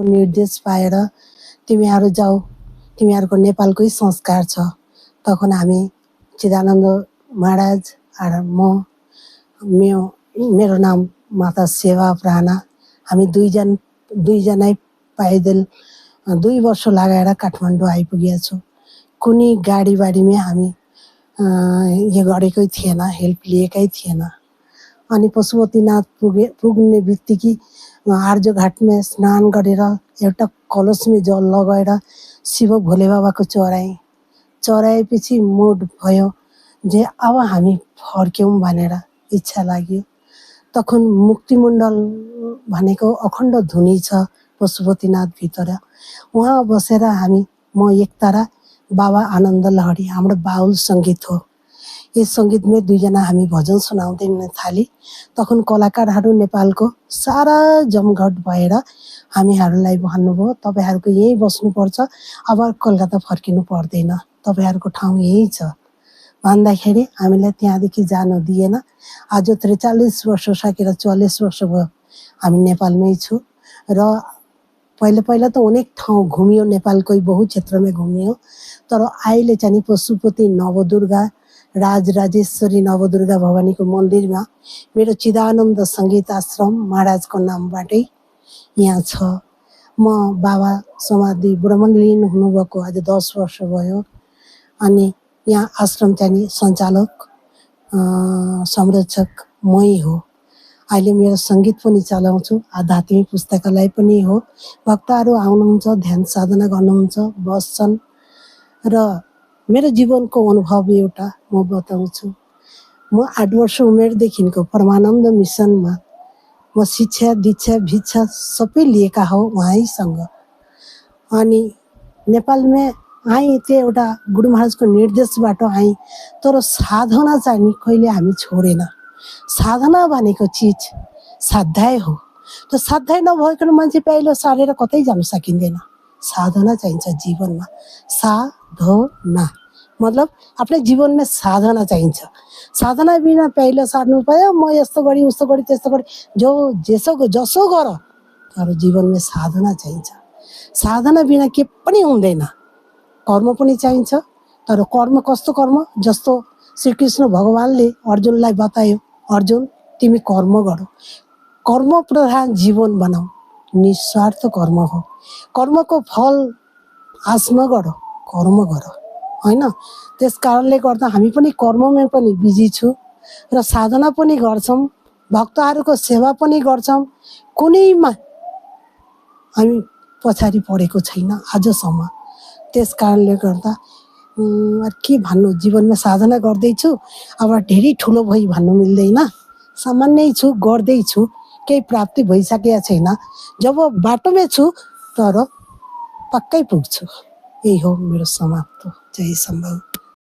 निर्देश पाएर तिमीहरू जाऊ, तिमीहरूको नेपालकै संस्कार छ। तखन हामी चिदानन्द महाराज र मेरो नाम माता सेवा प्राणा, हामी दुईजनै पैदल 2 वर्ष लगाएर काठमाडौँ आइपुगेका छौँ। कुनै गाडीबाडीमै हामी यो गरेकै थिएन, हेल्प लिएकै थिएन। अनि पशुपतिनाथ पुग्ने बित्तिकै आर्यघाटमा स्नान गरेर एउटा कलशमा जल लगाएर शिव भोले बाबाको चढाएपछि मुड भयो जे अब हामी फर्क्यौँ भनेर इच्छा लाग्यो। तखन मुक्तिमण्डल भनेको अखण्ड धुनी छ पशुपतिनाथ भित्र। वहाँ बसेर म एकतारा बाबा आनन्द लहरी हाम्रो बाउल सङ्गीत हो। यस सङ्गीतमा दुईजना हामी भजन सुनाउँदै थाली। तखन कलाकारहरू नेपालको सारा जमघट भएर हामीहरूलाई भन्नुभयो तपाईँहरूको यहीँ बस्नुपर्छ, अब कलकत्ता फर्किनु पर्दैन, तपाईँहरूको ठाउँ यहीँ छ भन्दाखेरि हामीलाई त्यहाँदेखि जान दिएन। आज 43 वर्ष सकेर 44 वर्ष भयो हामी नेपालमै छु। र पहिला त अनेक ठाउँ घुमियो, नेपालकै बहु क्षेत्रमा घुमियो। तर अहिले चाहिँ पशुपति नवदुर्गा राजराजेश्वरी नवदुर्गा भवानीको मन्दिरमा मेरो चिदानन्द सङ्गीत आश्रम महाराजको नामबाटै यहाँ छ। म बाबा समाधि ब्रह्मलीन हुनुभएको आज 10 वर्ष भयो। अनि यहाँ आश्रम चाहिँ सञ्चालक संरक्षक मै हो। अहिले मेरो सङ्गीत पनि चलाउँछु, आध्यात्मिक पुस्तकालय पनि हो। भक्तहरू आउनुहुन्छ, ध्यान साधना गर्नुहुन्छ, बस्छन्। र मेरो जीवनको अनुभव एउटा म बताउँछु। म 8 वर्ष उमेरदेखिको परमानन्द मिसनमा म शिक्षा दीक्षा भिक्षा सबै लिएका हो उहाँसँग। अनि नेपालमा आएँ त्यो एउटा गुरु महाराजको निर्देशबाट आएँ। तर साधना चाहिँ कहिले हामी छोडेन। साधना भनेको चिज साध्याय हो। त्यो साध्याय नभइकन मान्छे पहिलो सारेर कतै जान सकिँदैन। साधना चाहिन्छ जीवनमा। साधना मतलब आफ्नै जीवनमा साधना चाहिन्छ। साधना बिना पहिलो सार्नु पर्यो म यस्तो गरी उस्तो गरी त्यस्तो गरी जसो गर, तर जीवनमा साधना चाहिन्छ। साधना बिना के पनि हुँदैन। कर्म पनि चाहिन्छ, तर कर्म कस्तो कर्म? जस्तो श्रीकृष्ण भगवानले अर्जुनलाई बतायो, अर्जुन तिमी कर्म गर, कर्म प्रधान जीवन बनाऊ, निस्वार्थ कर्म हो। कर्मको फल आश नगर, कर्म गर हैन। त्यस कारणले गर्दा हामी पनि कर्ममा पनि बिजी छु र साधना पनि गर्छौँ, भक्तहरूको सेवा पनि गर्छौँ। कुनैमा हामी पछाडि परेको छैन आजसम्म। त्यस कारणले गर्दा के भन्नु, जीवनमा साधना गर्दैछु। अब धेरै ठुलो भई भन्नु मिल्दैन, सामान्य छु, गर्दैछु, केही प्राप्ति भइसकेको छैन। जब बाटोमा छु तर पक्कै पुग्छु। यही हो मेरो समाप्त। जय सम्भव।